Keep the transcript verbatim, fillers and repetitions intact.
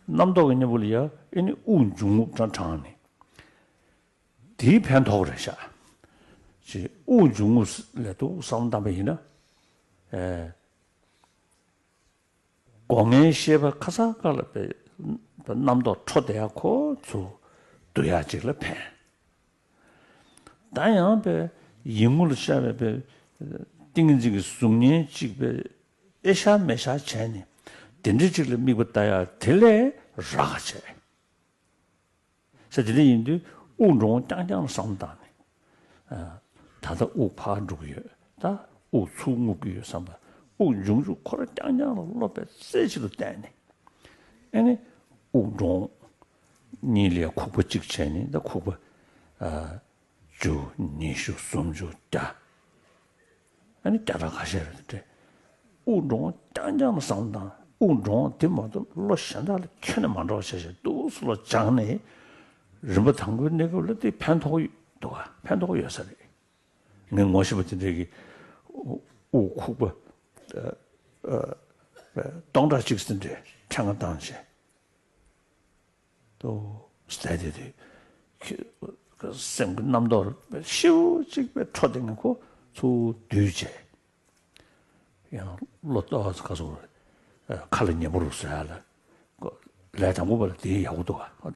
རྣམ་རྟོག་གི་གཉེན་པོ་ལ་ཡ་ཨེ་ནི་དབུགས་འབྱུང་རྔུབ་དྲང་དྲང་ནི། དེའི་ཕན་ཐོགས་རེད་ཤག་ཅེས་དབུགས་འབྱུང་རྔུབ་ལས་དུ་བསམ་བློ་བཏང་པ་ཡིན་ན། ཨེ། སྒོ་ལྔའི་ཤེས་པ་ཁ་སང་ཁ་ལ་པའི་རྣམ་རྟོག་འཕྲོ་བསྡད་ཡ་ཁོ་ཚོ་བསྡུ་ཡ་ཅིག་ལ་ཕན། ད་ཡང་པའི་ཡིད་ངོ་ལ་ཤར་བའི་པའི་ཏིང་ངེ་འཛིན་གྱི་གཟུགས་བརྙན་གཅིག་པའི་ཨེ་ཤ་མེ་ཤ་བྱས་ནས་དེ་འདྲ་ཅིག་ལ་དམིགས་པ་ལྟ་ཡ་དེ་ལས་རག་ག་བྱས། ས་དེ་འདྲ་ཡིན་དུས་དབུགས་འགྲོ་འོང་རྐྱང་རྐྱང་ལ་བསམ་བློ་བཏང་ནས། ཨ། ད་ལྟ་དབུགས་ཕར་འགྲོ་གི་ཡོད། ད་དབུགས་ཚུར་རྔུབ་ཀྱི་ཡོད་བསམ་པ། དབུགས་འབྱུང་འཇུག་ཁོ་རང་རྐྱང་རྐྱང་ལ་སློབ་པའི་རྩལ་ཅིག་ཏུ་བསྟན་ནས། ཨེ་ནི། དབུགས་འགྲོ་འོང་གཉིས་ལ་ཁུག་པ་གཅིག་བྱས་ནས་ད་ཁུག་པ། ཨ། བཅུ། ཉི་ཤུ། སུམ་ཅུ། བརྒྱ། ཨ་ནི་བརྒྱ་ཕྲག་ཁ་ཤས་རེད་དེ། དབུགས་འགྲོ་འོང་རྐྱང་རྐྱང་ལ་བསམ་བློ་བཏང་། དབུགས་འགྲོ་འོང་དེ་མ་གཏོགས་བློ་གཞན་དག་ལ་ཁྱོན་ནས་མ་འགྲོ་བ་བྱས་བྱས་འདུག་སེ་བློ་སྦྱངས་ནས། རིམ་པ་དང་པོའི་གནས་སྐབས་ལ་དེ་ཕན་ཐོགས་འདུག་ག་ཕན་ཐོགས་ཡོད་ས་རེད། ངས་ངོ་ཤེས་པ་དེ་འདྲས་ཀྱིས་དབུགས་ཁུག་པ་ཨ་ཨ་སྟོང་ཕྲག་གཅིག་ཟིན་འདྲས་ཕྲེང་བ་བཏང་བྱས། ཏོ། ཟེར་དེ་དུས། ཁྱོད་སེམས་ཀྱི་རྣམ་རྟོག་ཤིའུ་གཅིག་པའི་འཕྲོ་དེ་ངས་ཁོ་ཚུར་བསྡུས་བྱས། ཡང་བློ་ལྟོ་ཚ་ཁ་སོ། ཁ་ལ་ཉན་པོ་རུ་བཟོ་ཡ་ལ། ལས་དང་པོ་པ་ལ་དེ་ཡག་པོ་འདུག་ག